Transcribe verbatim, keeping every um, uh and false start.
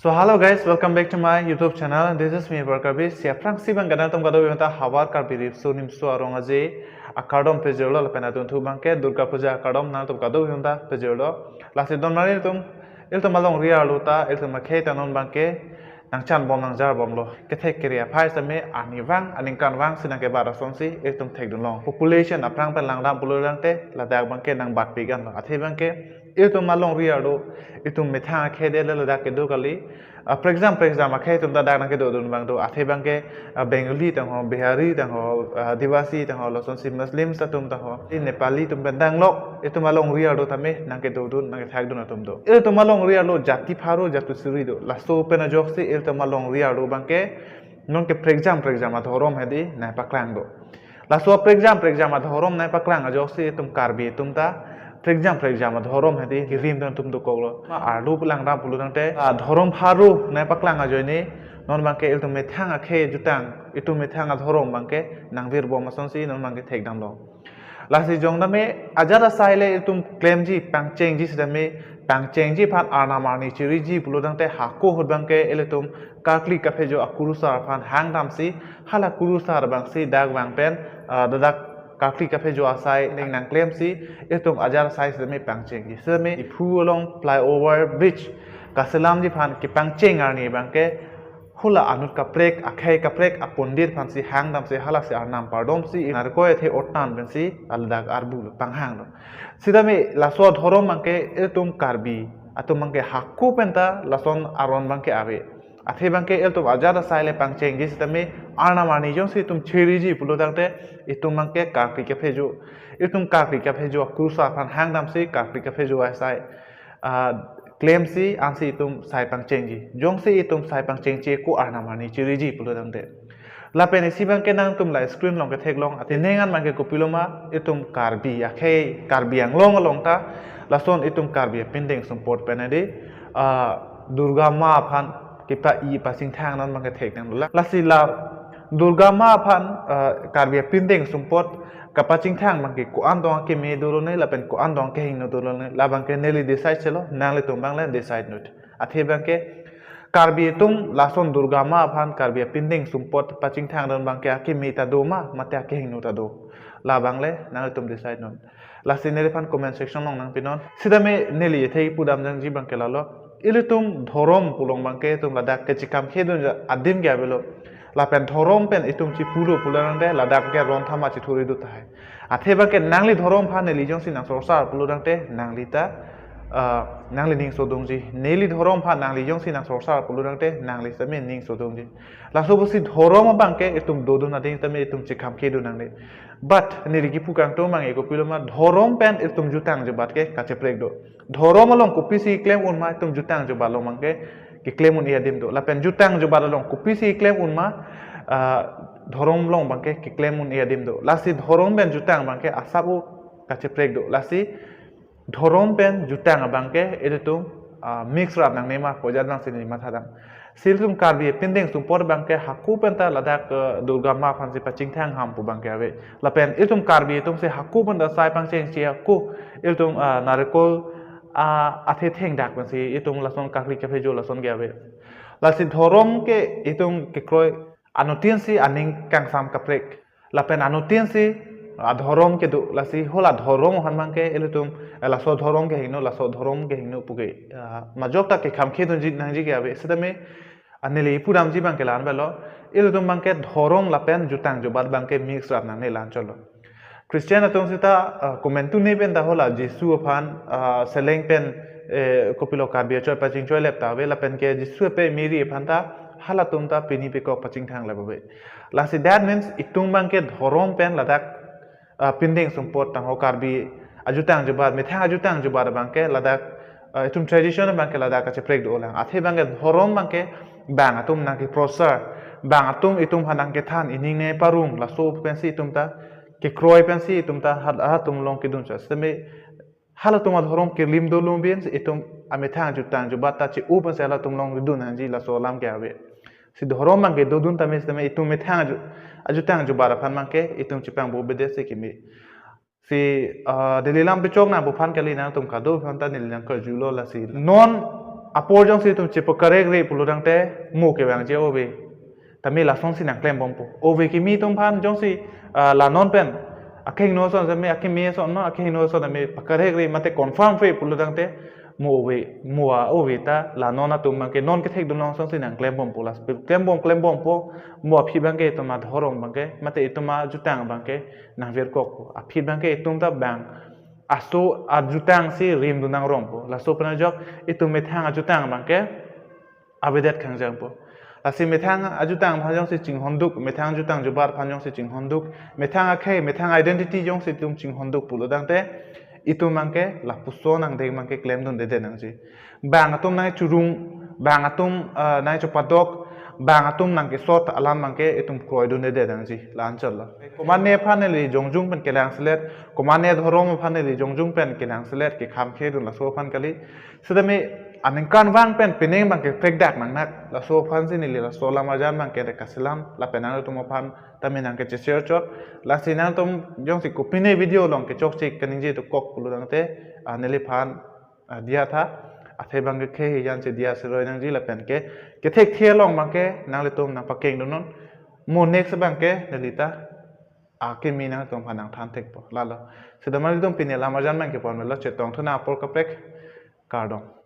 So hello guys, welcome back to my YouTube channel. This is me, Barkabi. Si aphrangsi abang nangtum kadokave aphanta havar Karbi Riso Nimso Arong Aje akardom pajirlo lapen adunthu abangke Durga Puja akardom nangtum kadokave aphanta pajirlo. Lasi donmari ilitum, ilitum alongri arlo ta, ilitum akhei ta non abangke nangchanbom nangjarbomlo. Kethek kere aphai sitame arnivang, aningkanvang si nangkebat asonsi ilitum thekdunlong. Population aphrang pen langdam pulo tangte ladak abangke nangbatpik anlo. Athe abangke ilitum alongri arlo, ilitum methang akhei det le ladak kedo kali. Ah, prekjam prekjam akhei atum ta dak nangkedodun abang do. Athe abangke, ah, Bengali tangho, Bihari tangho, ah, Adivasi tangho, lasonsi Muslims atum tangho, i Nepali atum pen danglok, ilitum alongri arlo tame nangkedodun, nangkethakdun atum do. Ilitum alongri arlo jati pharo, jati suri do. Laso pen ajoksi ilitum alongri arlo abangke nonke prekjam prekjam adhorom hedi nangpaklang do. Laso prekjam prekjam adhorom nangpaklang ajoksi itum Karbi atum ta prekjam prekjam adhorom hedi kirim dan atum dokoklo. Ma arlo langdam pulo tangte, ah, dhorom pharo nangpaklang ajoine non abangke itum methang akhei jutang, itum methang adhorom abangke nangvirbom asonsi non abangke thekdamlo. Lasi jongdame ajat asai le itum klemji, pangchengji sitame, pangchengji aphan arnam arni chiriji pulo tangte hako ahut abangke ilitum karkli kaphejo akurusar aphan hangdamsi, hala kurusar abangsi dak vang pen, ah, ladak karkli kaphejo asai ning nangklemsi, itum ajat asai sitame pangchengji. Sitame Diphu along flyover bridge kaselamji aphan kepangcheng arni abangke hula anut kaprek, akhei kaprek, apondit aphansi hangdamsi, halasi arnam pardomsi, narkoi athe otan pensi ladak arbu lo, panghang lo. Sitame laso adhorom abangke itum Karbi atum abangke hako penta lason aron abangke ave. Athe abangke ilitum ajat asai le pangchengji sitame arnam arni jongsi itum chiriji pulo tangte itum abangke karkli kaphejo, itum karkli kaphejo akurusar aphan hangdamsi karkli kaphejo asai, ah, klemsi ansi itum sai pangchengji. Jongsi itum sai pangchengche ko arnam arni chiriji pulo tangte. Lapen isi abangke nangtum la screen along ketheklong, athe ning an abangke kopiloma, itum Karbi akhei, Karbi Anglong along ta lason itum Karbi apindeng sumpot pen hedi, ah, Durga Ma aphan kepa-i pachingthang non abangke theknanglo. Lasi la Durga Ma aphan, ah, Karbi apindeng sumpot kapachingthang abangke ko-an tong akeme dolone lapen ko-an tong akehingno dolone, la abangke neli decide chelo, nanglitum abang le decide nut. Athe abangke Karbi atum lason Durga Ma aphan Karbi apindeng sumpot pachingthang don abangke akeme ta do ma, mate akehingno ta do, la abang le nanglitum decide non. Lasi neliphan comment section along nangpinon. Sitame neli athe pudam jangji abangke lalo, ilitum dhorom pulong abangke itum ladak kechekam khedun adim ke avelo. Lapen dhorom pen itum chipulo pulo tangte ladak ke ron thama chithuri do tahai. Athe abangke nangli dhorom aphan neli jongsi nangsorsar pulo tangte nangli ta, ah, nangli ning sodungji. Neli dhorom aphan nangli jongsi nangsorsar pulo tangte nangli sitame ning sodungji. Laso pusi dhorom abangke itum dodun adim tame itum chekam khedun nangne. But neli kipu kangtung abangke kopiloma, dhorom pen itum jutang jubat ke kacheprek do. Dhorom along kopisi klem un ma itum jutang jubat along abangke keklem un-e adim do. Lapen jutang jubat along kopisi klem un ma, ah, dhorom along abangke keklem un-e adim do. Lasi dhorom pen jutang abangke asap o kacheprek do. Lasi dhorom pen jutang abangke ilitum, ah, mix rap nangne ma pu ajat abangsi neli mathadam. Si ilitum Karbi apindeng sumpot abangke hako penta ladak, eh, Durga Ma aphansi pachingthang ham pu abangke ave. Lapen ilitum Karbi atumsi hako penta sai pangchengche ako ilitum, ah, narikol, ah, athe thengdak pensi itum lason karkli kaphejo lason ke ave. Lasi dhorom ke itum kekroi anuttin si aning kangsam kaprek. Lapen anuttin si adhorom kedo, lasi hula dhorom aphan abangke ilitum, eh, laso dhorom kehingno, laso dhorom kehingno puke, ah, majok ta kekham khedunji nangji ke ave. Sitame, ah, neli pudamji abangke la-an avelo, ilitum abangke dhorom lapen jutang jubat abangke mix rap nangne la-an cholo. Christian atum sita, ah, komantu ne pen ta hula Jisu aphan, ah, seleng pen, eh, kopilo Karbi achoi pachingchoi lep ta ave, lapen ke Jisu ape Mary aphan ta halatum ta pini pekok pachingthang lep ave. Lasi that means itum abangke dhorom pen ladak, ah, pindeng sumpot tangho Karbi ajutang jubat, methang ajutang jubat abangke ladak, ah, itum tradition abangke ladak kacheprek dolang. Athe abangke dhorom abangke bang atum nangkeprosar, bang atum itum aphan nangkethan, ining ne parung, laso pensi itum ta kekroi pensi itum ta hat, hatum along kedun cha. Sitame halatum adhorom kelim dolung pensi itum amethang ajutang jubat ta che-o pensi halatum along kedun nangji laso alam ke ave. Si dhorom abangke dodun tame sitame itum methang aju-, ajutang jubat aphan abangke itum chepangbo bede si keme. Si, ah, neli lam pechok nangpo aphan kali, nangtum kadokave aphanta neli nangkarjulo lasi. Non Apor jongsi itum chepakarek re pulo tangte mo kevangji ove. Tame lasonsi nangklembompo. Ove kimi atum aphan jongsi, ah, la non pen akehingno ason tame akimi ason no, akehingno ason tame pakarek re mate confirm re pulo tangte mo ove, mo a-ove ta la non atum abangke non kethekdun along asonsi nangklembompo. Lasi klembom klembompo, mo aphi abangke itum adhorom abangke mate itum ajutang abangke nangvirkokpo. Aphi abangke itum ta bang aso ajutang si rimdun nangrompo. Laso pen ajok itum methang ajutang abangke avedet khangjangpo. Lasi methang ajutang aphan jongsi chinghonduk, methang ajutang jubat aphan jongsi chinghonduk, methang akhei, methang identity jongsi itum chinghonduk pulo tangte itum abangke lapuson angdeng abangke klemdundedet nangji. Bang atum nangchurung, bang atum, eh, nangchopadok, bang atum nangkesot alam abangke itum kroidundedet nangji. La-an chotlo. Komatne aphan neli jongjung pen kelangselet, komatne dhorom aphan neli jongjung pen kelangselet, kekhamkhedun laso aphan kali. Sitame aningkanvang pen pining abangke prekdak nangnak, laso aphansi neli laso lam arjan abangke kasilam, lapen nangtum aphan tame nangkecheshare chot. Lasi nangtum jongsi kopine video along kechokche kaningje dokok pulo tangte, ah, neliphan, ah, diya tha. Athe abangke khei hijan si diya siroi nangji lapen ke kethekthe along abangke nanglitum nangpakengdunnon. Mo next abangke neli ta akimi nangtum aphan nangthanthekpo. Lalo. Sitame nelitum pini lam arjan abangke ponmelo, chetongthu nang apor kaprek. Kardom.